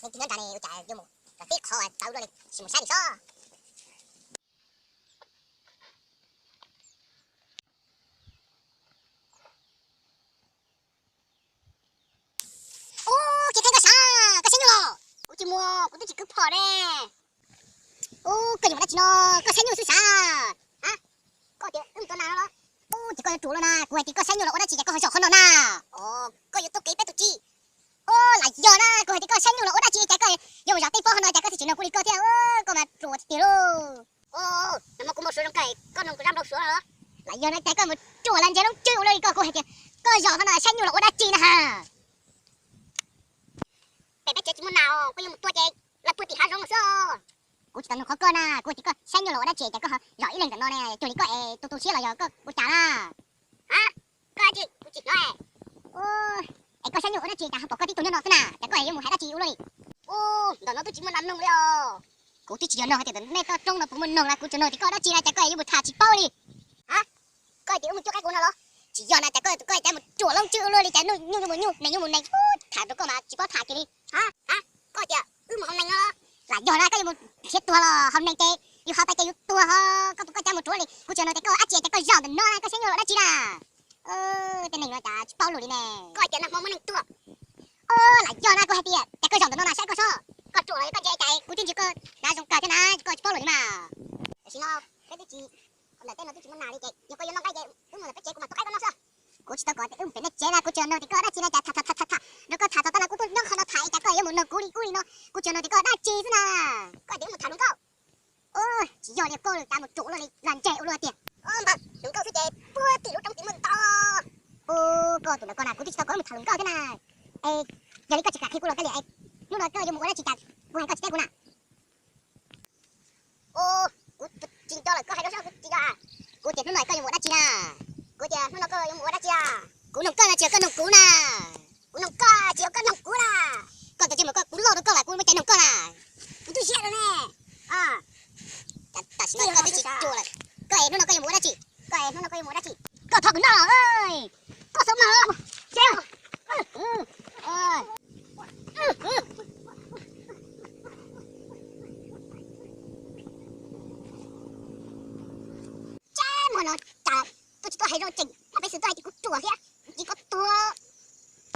Tig nyob nrad ne, ua cas yuav mus tib qhov tawv luaj li, sim mus saib li sob. Ub, Kiv Theej, koj sav, koj saib nyuj los? Kuv tsis mus, kuv twb tsis khwv phom ne. Ub, koj yuav mus dab tsi no, koj saib nyuj xwb sav. Koj tias wb mus tua nas no los? Ub, ces koj yuav ruam los na, kuv hais tias koj saib nyuj los ua dab tsi cas koj ho zaum qhov no na? Os, koj yuav tuaj kev peb tus tsis? Ub, lam yog na, kuv hais tias koj saib nyuj los ua dab tsi cas koj yuav mus zaum tej pob qhov no cas koj thiaj tsis nug kuv li koj thiab, koj mas ruam tiag tiag lauj. Os, nag hmo kuv npau suav zoo kawg koj nug kuv zaj npau suav no los? Lam yog na, cas koj mus ruam las ntses loob tswb ua luaj li koj, kuv hais tias koj zaum qhov no saib nyuj los ua dab tsi na ha? Pem peb tsev tsis muaj nas, koj yuav mus tua ces lawv pw tim hav zoov xwb. Kuv tsis tau nug qhov koj na, kuv hais tias koj saib nyuj los ua dab tsi cas koj ho zaum ib leeg ntawm no ne, cuag li koj es tu tu siab los yog koj ua cas na? Ha, koj dab tsi kuv tsis hnov. Es koj saib nyuj ua dab tsi cas ho pom koj tib tug nyob no xwb na, cas koj yuav mus hais dab tsi ua luaj li? Ub, ntawm no twb tsis muaj nas noog li os. Kuv twb tsis yog nug hais tias ntawm nej toj roob no puas muaj noog na, kuv tsuas nug tias koj dab tsi na cas koj yuav mus tham tsis paub li. Ha, koj hais tias wb mus cuag qaib qus no los? Tsis yog na, cas koj hais tias koj yuav mus ruam loob tswb ua luaj li cas, nyuj yuav mus nyuj, nees yuav mus nees, tham rau koj mas tsis paub tham kiag li. Ha, koj hais tias wb mus haus nees no los? Lam yog na, koj yuav mus nrhiav tuag los haus nees ces yus haus tas ces yus tuag ho, koj tus koj cas mus ruam li, kuv tsuas nug tias koj dab tsi cas koj zaum ntawm no na, koj saib nyuj los ua dab tsi na? Tej neeg no cas tsis paub lus li ne. Koj hais tias nag hmo muaj neeg tuag. Lam yog na, kuv hais tias cas koj zaum ntawm no na, saib koj sob. Koj ruam los yog koj ntse cas kuv twb ntsia koj hnav zoo kawg thiab na, koj tsis paub lus li mas. Tam sim no peb twb tsis, ntawm tej no twb tsis muaj nas li ces yog koj yuav noj nqaij ces wb mus ntawm peb tsev kuv mam tua qaib rau koj noj xwb. Kuv tsis tau kom tias wb mus pem nej tsev na, kuv tsuas nug tias koj dab tsi na cas tham tham tham tham rau koj tham txog tau no kuv tuaj nyob qhov no tham cas koj yuav mus nug kuv li ub li no, kuv tsuas nug tias koj dab tsi xwb na. Koj hais tias wb mus tham hluas nkauj. Tsis yog li koj li cas mus ruam ua luaj li, las ntseg ua luaj tiag. Npawg, hluas nkauj xwb ces puag tim lub roob tim muaj ntau. Ub, koj tus ntawm koj na kuv twb tsis tau kom wb mus tham hluas nkauj thiab na. Es yog li koj tsis kam qhia kuv los koj li, hnub no koj yuav mus ua dab tsi cas kuv hais koj tsis teb kuv na? Ub, kuv tsis nco lawm, koj hais rau sab kuv tsis nco. Kuv tias hnub no koj yuav mus ua dab tsi na? Kuv tias hnub no koj yuav mus ua dab tsi a? Kuv nug koj na tsis yog koj nug kuv na. Kuv nug koj tsis yog koj nug kuv na. Koj tus ntsej muag koj kuv loj rau koj mas kuv muaj cai nug koj na. Kuv twb siab lawm ne. Tam sim no koj twb tsis ruam lawm. Koj es hnub no koj yuav mus ua dab tsi? Koj es hnub no koj yuav mus ua dab tsi? Koj thov kuv noj los, koj xav mas.